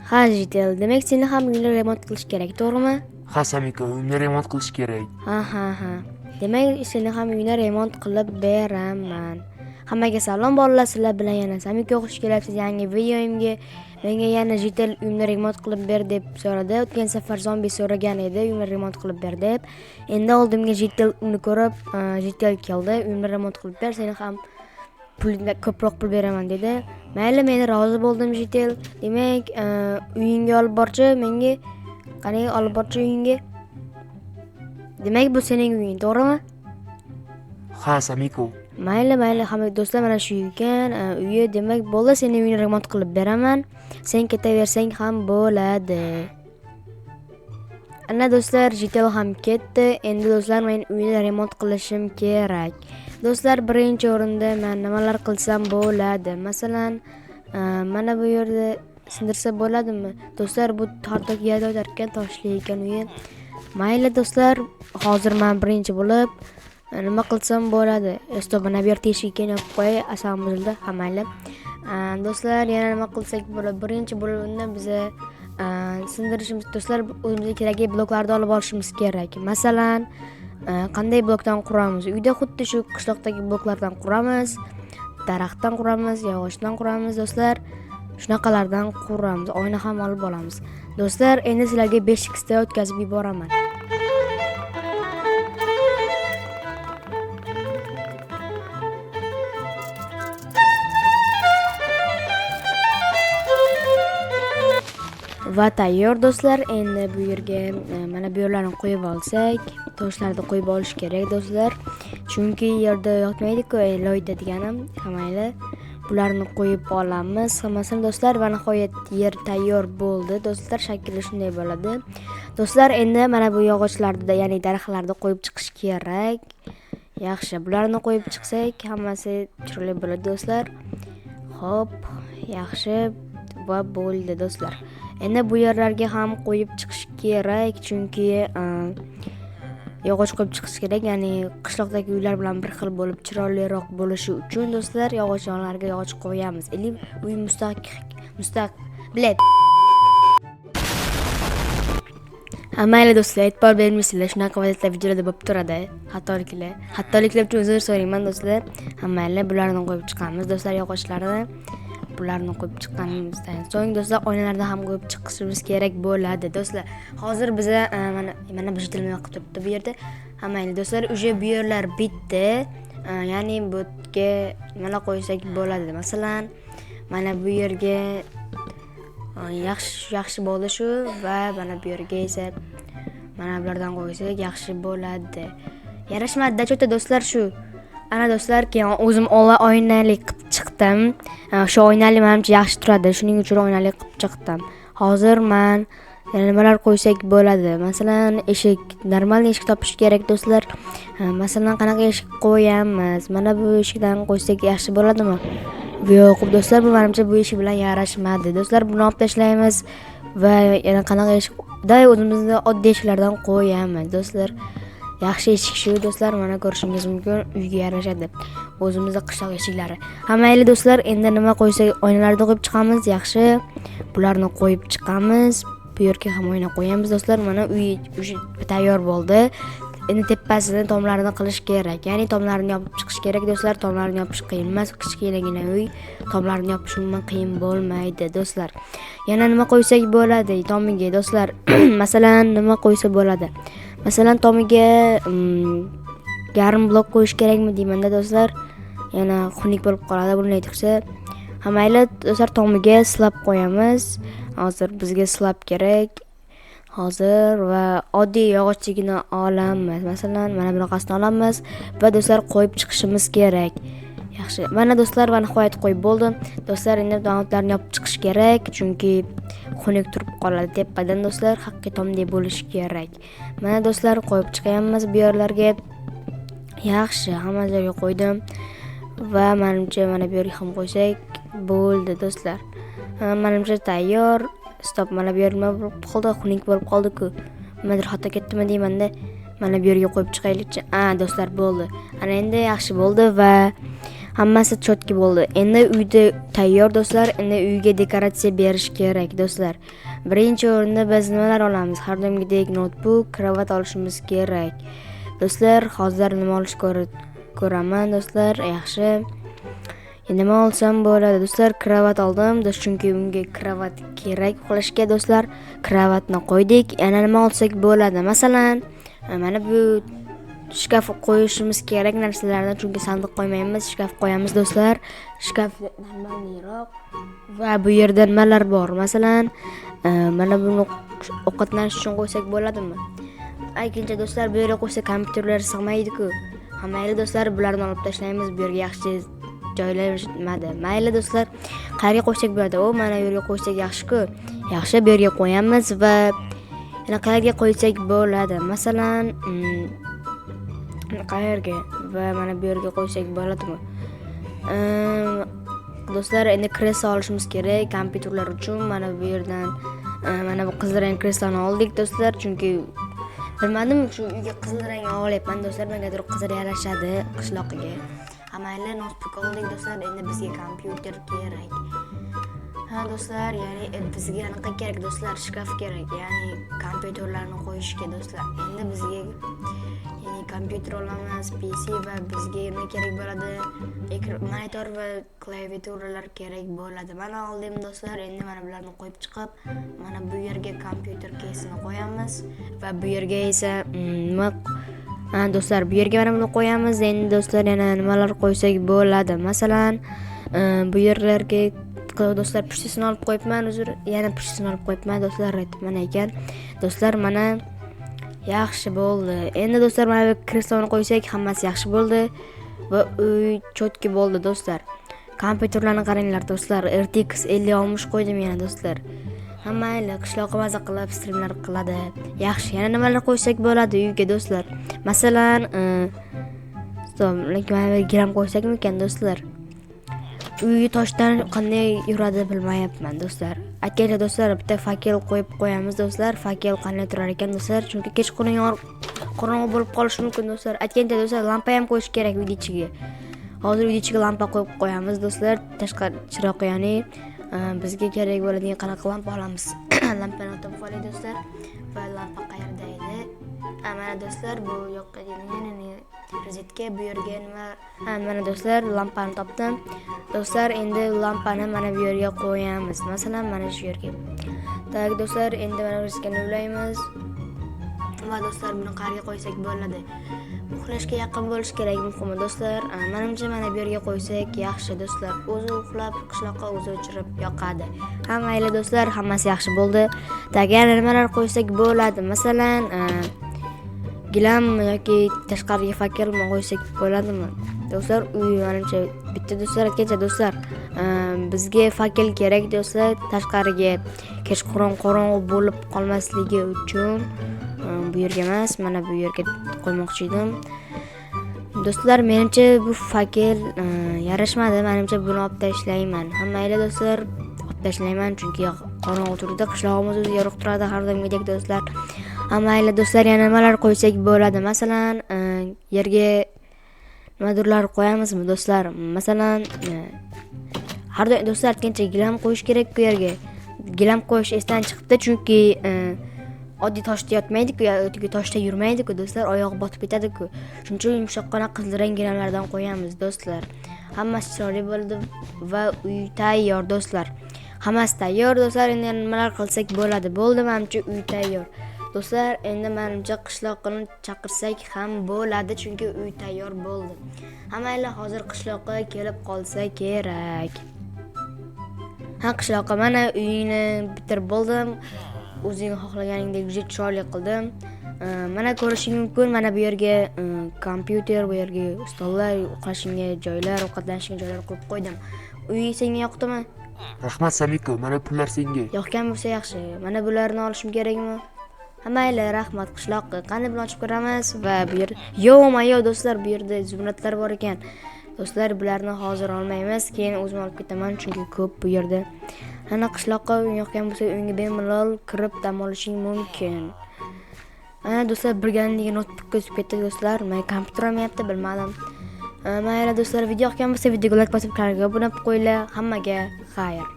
Ha, Jitel, demak seni ham uyingni remont qilish kerak, to'g'rimi? Ha, Samika, uyimni remont qilish kerak. Ha, ha, ha. Demak, seni ham uyingni remont qilib beraman. Hammaga salom bolalar, sizlar bilan yana Samika, xush kelibsiz yangi videoyimga. Menga yana Jitel uyimni remont qilib ber deb so'radi. O'tgan safar zombi so'ragan edi, uyimni remont qilib ber deb. Endi oldimga Jitel uni ko'rib, Jitel keldi, uyimni remont qilib ber, seni ham pulni ko'proq pul beraman dedi. Mayli, men rozi bo'ldim Jitel. Demak, uyingga olib borchi, menga qani olib borchi uyingga. Demak, bu sening uying, to'g'rimi? Ha, Samiko. Mayli, mayli, hamma do'stlar, mana shu ekan, uyi. Demak, bo'ldi, sening uyingni remont qilib beraman. Sen ketaversang ham bo'ladi. Ana do'stlar, Jitel ham ketdi. Endi do'stlar, men uyni remont qilishim kerak. Do'stlar, birinchi o'rinda men nimalar qilsam bo'ladi? Masalan, mana bu yerda sindirsa bo'ladimi? Do'stlar, bu tortiq yerda o'tarkan toshli ekan uyi. Mayli do'stlar, hozir men birinchi bo'lib nima qilsam bo'ladi? Stop, mana bu yer teshik ekan, yopib qo'yay, asabim buzildi. Ha, mayli. Do'stlar, yana nima qilsak bo'ladi? Birinchi bo'lib unda biza sindirishimiz, do'stlar, o'zimizga kerakli bloklarni olib olishimiz kerak. Masalan, qanday blokdan quramiz? Uyda xuddi shu qishloqdagi bloklardan quramiz, daraxtdan quramiz, yog'ochdan quramiz do'stlar. Shunaqalardan quramiz, oyna ham olib olamiz. Do'stlar, endi sizlarga 5 x da o'tkazib yuboraman. Va tayyor do'stlar, endi bu yerga, mana bu yerlarni qo'yib olsak, toshlarni qo'yib olish kerak do'stlar. Chunki yerda yotmaydi-ku, loyda deganim, ha mayli. Bularni qo'yib olamiz hammasini do'stlar va nihoyat yer tayyor bo'ldi do'stlar, shakli shunday bo'ladi. Do'stlar, endi mana bu yog'ochlarni, ya'ni daraxtlarni qo'yib chiqish kerak. Yaxshi, bularni qo'yib chiqsak hammasi chiroyli bo'ladi do'stlar. Xo'p, yaxshi va bo'ldi do'stlar. Endi bu yerlarga ham qo'yib chiqish kerak, chunki yog'och qo'yib chiqish kerak, ya'ni qishloqdagi uylar bilan bir xil bo'lib chiroyliroq bo'lishi uchun do'stlar yog'och yonlariga yog'och qo'yamiz. Ili uy mustaq, bilet. Ha, mayli do'stlar, e'tibor bermaysizlar, shunaqa vaziyatlar videolarda bo'lib turadi. Xatoliklar. Xatoliklar uchun uzr so'rayman do'stlar. Ha, mayli, bularni qo'yib chiqamiz do'stlar, yog'ochlarni. Bularni qo'yib chiqqanimizdan so'ng do'stlar oynalarni ham qo'yib chiqishimiz kerak bo'ladi do'stlar. Hozir biza, mana bu jitilni yoqib turibdi bu yerda. Ha, mayli do'stlar, уже bu yerlar bitdi. Ya'ni bu yerga nima qo'ysak bo'ladi? Masalan, mana bu yerga, yaxshi, yaxshi bo'ldi shu va mana bu yerga esa mana bulardan qo'ysak yaxshi bo'ladi. Yarashmadi-da cho'ta do'stlar shu. Ana do'stlar, keyin o'zim oynali qilib chiqdim. Shu oynali menimcha yaxshi turadi, shuning uchun oynali qilib chiqdim. Hozir men yana nimalar qo'ysak bo'ladi? Masalan, eshik, normal eshik topish kerak do'stlar. Masalan, qanaqa eshik qo'yamiz? Mana bu eshikdan qo'ysak yaxshi bo'ladimi? Yo'q, do'stlar, bu menimcha bu eshik bilan yarashmadi. Do'stlar, buni olib tashlaymiz va yana qanaqa eshik? Day o'zimizni oddiy eshiklardan qo'yamiz do'stlar. Yaxshi eshik shu do'stlar, mana ko'rishingiz mumkin, uyga yarashadi. O'zimizda qishloq eshiklari. Ha, mayli do'stlar, endi nima qo'ysak, oynalarni qo'yib chiqamiz, yaxshi. Bularni qo'yib chiqamiz. Bu yerga ham oyna qo'yamiz do'stlar. Mana uy уже tayyor bo'ldi. Endi tepasini tomlarini qilish kerak. Ya'ni tomlarini yopib chiqish kerak do'stlar. Tomlarini yopish qiyin emas, kichkinagina uy. Tomlarini yopish umuman qiyin bo'lmaydi do'stlar. Yana nima qo'ysak bo'ladi tomiga do'stlar? Masalan, nima qo'ysa bo'ladi? Masalan, tomiga, yarim blok qo'yish kerakmi deymanda do'stlar. Yana xunuk bo'lib qoladi bunday tursa. Ha, mayli do'stlar, tomiga slab qo'yamiz. Hozir bizga slab kerak. Hozir va oddiy yog'ochligini olamiz. Masalan, mana bunaqasini olamiz va do'stlar qo'yib chiqishimiz kerak. Yaxshi. Mana do'stlar, va nihoyat qo'yib bo'ldim. Do'stlar, endi donatlarni yopib chiqish kerak, chunki xunuk turib qoladi tepadan do'stlar, haqiqiy tomdek bo'lishi kerak. Mana do'stlar, qo'yib chiqyapmiz bu yerlarga. Yaxshi, hamma joyga qo'ydim va menimcha mana bu yerga ham qo'ysak bo'ldi do'stlar. Ha, menimcha tayyor. Stop, mana bu yer nima bo'lib qoldi? Xunuk bo'lib qoldi-ku. Nimadir xato ketdimi deymanda. Mana bu yerga qo'yib chiqaylikchi. Ha, do'stlar, bo'ldi. Ana endi yaxshi bo'ldi va Hammasi чётко bo'ldi. Endi uyda tayyor do'stlar. Endi uyga dekoratsiya berish kerak do'stlar. Birinchi o'rinda biz nimalar olamiz? Har doimgidek notebook, kravat olishimiz kerak. Do'stlar, hozir nima olish ko'raman do'stlar. Yaxshi. Nima olsam bo'ladi do'stlar? Kravat oldim, chunki unga kravat kerak uxlashga do'stlar. Kravatni qo'ydik. Yana nima olsak bo'ladi? Masalan, mana bu shkaf qo'yishimiz kerak narsalarni, chunki sandiq qo'ymaymiz, shkaf qo'yamiz do'stlar. Shkaf normalniroq. Va bu yerda nimalar bor? Masalan, mana buni ovqatlanish uchun qo'ysak bo'ladimi? Aytincha do'stlar, bu yerga qo'ysa kompyuterlar sig'maydi-ku. Ha, mayli do'stlar, bularni olib tashlaymiz. Bu yerga yaxshi joylashmadi. Mayli do'stlar, qayerga qo'ysak bo'ladi? O, mana bu yerga qo'ysak yaxshi-ku. Yaxshi, bu yerga qo'yamiz va yana qayerga qo'ysak bo'ladi? Masalan, qayerga? Va mana bu yerga qo'ysak bo'ladimi? Do'stlar, endi kreslo olishimiz kerak kompyuterlar uchun. Mana bu yerdan mana bu qizil rang kresloni oldik do'stlar, chunki bilmadim, shu uyga qizil rang olyapman do'stlar, negadir qizil yarashadi qishloqiga. Ha, mayli, notebook oldik do'stlar, endi bizga kompyuter kerak. Ha do'stlar, ya'ni bizga anaqa kerak do'stlar, shkaf kerak, ya'ni kompyuterlarni qo'yishga do'stlar. Endi bizga ya'ni kompyuter olamiz, PC va bizga nima kerak bo'ladi? Monitor va klaviaturalar kerak bo'ladi. Mana oldim do'stlar, endi mana bularni qo'yib chiqib, mana bu yerga kompyuter keysini qo'yamiz va bu yerga esa nima? Ha do'stlar, bu yerga mana buni qo'yamiz. Endi do'stlar, yana nimalar qo'ysak bo'ladi? Masalan, bu yerlarga do'stlar pushtisini olib qo'yibman, uzr, yana pushtisini olib qo'yibman do'stlar, mana ekan. Do'stlar, mana yaxshi bo'ldi. Endi do'stlar, mana bu kresloni qo'ysak hammasi yaxshi bo'ldi va uy чётко bo'ldi do'stlar. Kompyuterlarni qaranglar do'stlar, RTX 5060 qo'ydim yana do'stlar. Ha mayli, qishloqqa maza qilib strimlar qiladi. Yaxshi, yana nimalar qo'ysak bo'ladi uyga do'stlar? Masalan, lekin mana bu gilam qo'ysakmikan do'stlar? Uyi toshdan qanday yuradi bilmayapman do'stlar. Aytgancha do'stlar, bitta fakel qo'yib qo'yamiz do'stlar. Fakel qanday turar ekan do'stlar? Chunki kechqurun qorong'u bo'lib qolishi mumkin do'stlar. Aytgancha do'stlar, lampa ham qo'yish kerak uyni ichiga. Hozir uyni ichiga lampa qo'yib qo'yamiz do'stlar. Tashqari chiroq, ya'ni bizga kerak bo'ladigan qanaqa lampa olamiz? Lampani topib olaylik do'stlar. Va lampa qayerda edi? Ha, mana do'stlar, bu yoqqa ya'ni rozetka, bu yerga nima? Ha, mana do'stlar, lampani topdim. Do'stlar, endi lampani mana bu yerga qo'yamiz. Masalan, mana shu yerga. Так do'stlar, endi mana rozetkani ulaymiz. Va do'stlar, buni qayerga qo'ysak bo'ladi? Uxlashga yaqin bo'lishi kerak muhimi do'stlar. Menimcha mana bu yerga qo'ysak yaxshi do'stlar. O'zi uxlab, qishloqqa o'zi o'chirib yoqadi. Ha, mayli do'stlar, hammasi yaxshi bo'ldi. Так, yana nimalar qo'ysak bo'ladi? Masalan, gilam yoki tashqariga fakelmi qo'ysak bo'ladimi? Do'stlar, uy menimcha bitta do'stlar, aytgancha do'stlar, bizga fakel kerak do'stlar, tashqariga kechqurun qorong'u bo'lib qolmasligi uchun. Bu yerga emas, mana bu yerga qo'ymoqchi edim. Do'stlar, menimcha bu fakel yarashmadi. Menimcha buni olib tashlayman. Ha, mayli do'stlar, olib tashlayman, chunki qorong'u turdi. Qishlog'imiz o'zi yorug' turadi har doimgidek do'stlar. Ha, mayli do'stlar, yana nimalar qo'ysak bo'ladi? Masalan, yerga nimadirlar qo'yamizmi do'stlar? Masalan, har doim do'stlar aytgancha gilam qo'yish kerak bu yerga. Gilam qo'yish esdan chiqibdi, chunki oddiy toshda yotmaydi-ku, yoki toshda yurmaydi-ku do'stlar, oyog'i botib ketadi-ku. Shuning uchun yumshoqqina qizil rang gilamlardan qo'yamiz do'stlar. Hammasi chiroyli bo'ldi va uy tayyor do'stlar. Hammasi tayyor do'stlar, endi nimalar qilsak bo'ladi? Bo'ldi, menimcha uy tayyor. Do'stlar, endi menimcha qishloqni chaqirsak ham bo'ladi, chunki uy tayyor bo'ldi. Ha, mayli, hozir qishloqqa kelib qolsa kerak. Ha, qishloqqa mana uyingni bitirib bo'ldim. O'zing xohlaganingdek juda chiroyli qildim. Mana ko'rishing mumkin, mana bu yerga kompyuter, bu yerga stollar, uxlashingga joylar, ovqatlanishga joylar qilib qo'ydim. Uy senga yoqdimi? Rahmat Samiko, mana pullar senga. Yoqgan bo'lsa yaxshi. Mana bularni olishim kerakmi? Ha, mayli, rahmat qishloqqa. Qani buni ochib ko'ramiz va bu yer yo'q, do'stlar, bu yerda zumradlar bor ekan. Do'stlar, bularni hozir olmaymiz, keyin o'zim olib ketaman, chunki ko'p bu yerda. Ana qishloqqa yoqgan bo'lsa, uyingga bemalol kirib dam olishing mumkin. Ana do'stlar, birganiga notebookka o'tib ketdi do'stlar. Men kompyuter olmayapti, bilmadim. Mayli do'stlar, video yoqgan bo'lsa, videoga like bosib, kanalga obuna bo'lib qo'yinglar. Hammaga xayr.